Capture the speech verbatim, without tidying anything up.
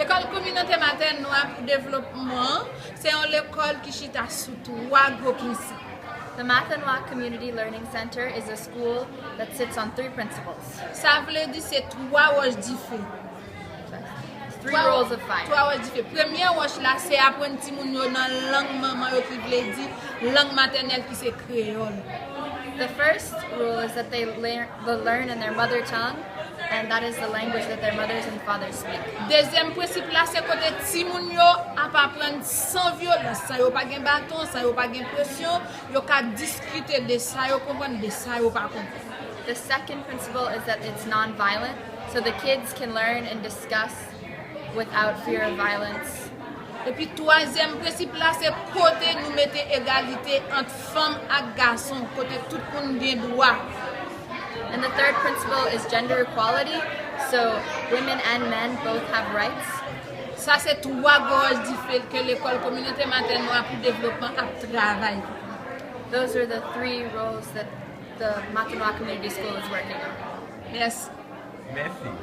Lekòl Kominote Matènwa pou Devlopman se yon lekòl ki chita sou twa gwo prensip. The Mathenwa Community Learning Center is a school that sits on three principles. Sa vle di se twa wòch dife. Three rolls of fire. Twa wòch dife. Premye wòch la se aprann timoun yo nan lang manman yo, ki vle di lang matènèl ki se kreyòl. The first rule is that they learn, they learn in their mother tongue, and that is the language that their mothers and fathers speak. Dezyèm prensip la se kote timoun yo ap aprann san vyolans, san yo pa gen baton, san yo pa gen presyon, yo ka diskite de sa yo konprann, de sa yo pa konprann. The second principle is that it's nonviolent, so the kids can learn and discuss without fear of violence. Epi twazyèm prensip la se kote nou mete egalite ant fanm ak gason, kote tout moun gen dwa. And the third principle is gender equality, so women and men both have rights. Sa se twa gwo wòch dife ke Lekòl Kominote Matènwa pou Devlopman ap travay. Those are the three roles that the Mathenwa Community School is working on. Mèsi. Mèsi.